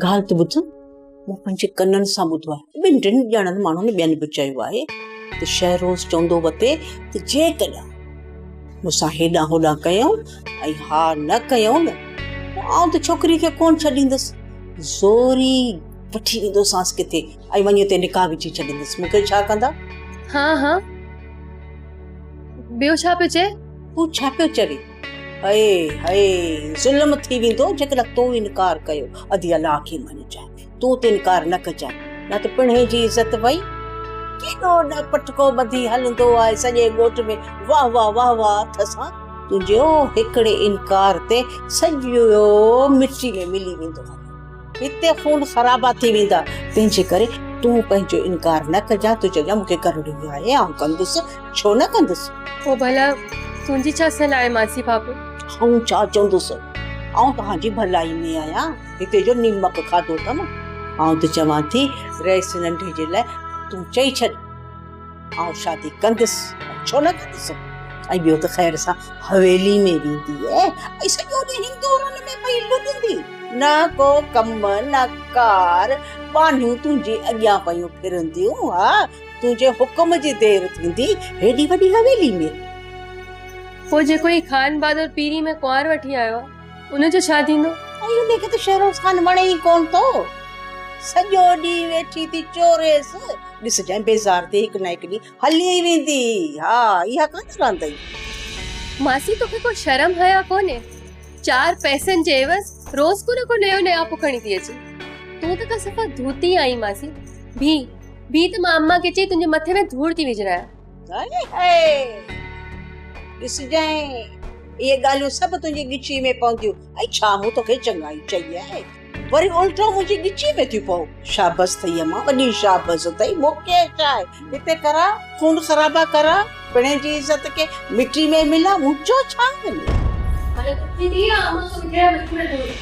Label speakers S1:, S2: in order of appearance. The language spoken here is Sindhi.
S1: ڳالهه ته ٻڌ، مون پنهنجي ڪنن سان ٻڌو آهي، ٻن ٽن ڄڻن ماڻهن ٻين به چيو آهي ته شهروز چوندو وتي ته جيڪڏهن مون سان هيڏانهن هوڏانهن ڪيائون ۽ ها نه ڪيائون نه پوء آئون ته ڇوڪري کي ڪونه ڇڏيندس، زوري وٺي ويندوسانس ڪٿي ۽ وڃي اتي نڪاح وجهي ڇڏيندس، مون کي ڇا ڪندا؟
S2: ها ها، ٻيو ڇا پيو چئي؟
S1: هو ڇا پيو چوي؟ هئي هئي ظلم ٿي ويندو جيڪڏهن تو انڪار ڪيو. ادي الله کي مڃجانء، تون ته انڪار نه ڪجانء، نه ته پڻهين جي عزت وئي. ڪيڏو نه پٽڪو ٻڌي هلندو آهي سڄي ڳوٺ ۾ واهه واهه واهه واهه اٿس هان. تنهنجي هڪڙي انڪار تي سڄو مٽي ۾ ملي ويندو هليو. هتي خون خرابا ٿي ويندا، تنهن جي ڪري تون پنهنجو انڪار نه ڪجان، تون چئجان مون کي ڪرڻي آهي، آئون ڪندس، ڇو نه ڪندس.
S2: پوء ڀلا تنهنجي ڇا صلاح آهي ماسي ڦاپو؟
S1: آئون ڇا چوندس، آئون توهان جي ڀلائي ۾ آهيان، هتي جو نيمڪ کاڌو اٿم. آئون ته چوان ٿي رئيس ننڍي جي لاء تون چئي ڇڏ. آئون شادي ڪندس ۽ ڇو نه ڪندس ۽ ٻيو ته خير سان حويلي ۾ ويندي ۽ سڄو ڏينهن هندورن ۾ پئي لڏندي، نه ڪو ڪم نه ڪار، ٻانهيون تنهنجي اڳيان پيون ڦرنديون، ها تنهنجي حڪم جي دير ٿيندي هيڏي وڏي حويلي ۾.
S2: پوء جيڪو هي خان بهادر پيري ۾ ڪنوار وٺي آيو آهي، ان جو ڇا ٿيندو؟
S1: ۽ ان کي ته شهروز خان وڻي ئي ڪونه ٿو، سڄو ڏينهن ويٺي ٿي چوريس. ڏسجانء بيزار ٿي هڪ نه هڪ ڏينهن هلي ئي ويندي. ها اها ڪانه رهندئي.
S2: ماسي توکي ڪو شرم حيا ڪونهي؟ چار پئسن جي عيوض روز ڪو نه ڪو نيو نياپو کڻي ٿي اچين. تون ته ڪا صفا ڌوتي آهين ماسي. بيهه بيهه ته مان امان کي چئي تنهنجي مٿي ۾ ڌوڙ ٿي وجهرايان.
S1: هائي هائي ڏسجانء اهي ڳالهيون سڀ تنهنجي ڳچيء ۾ پونديون. ۽ ڇا مون توکي چڱائي چئي آهي؟ وري الٽو منهنجي ڳچيء ۾ ٿيون پئو. شابس اٿئي امان، وڏي شابس اٿئي. مون کي ڇا آهي، هتي ڪرا، خون خرابا ڪرا، پڻهين جي عزت کي مٽي ۾ ملا، منهنجو ڇا وڃي؟
S2: هاڻي ڳچي ٿي يا امان کي وجهرايان مٿي ۾ ڌوڙ؟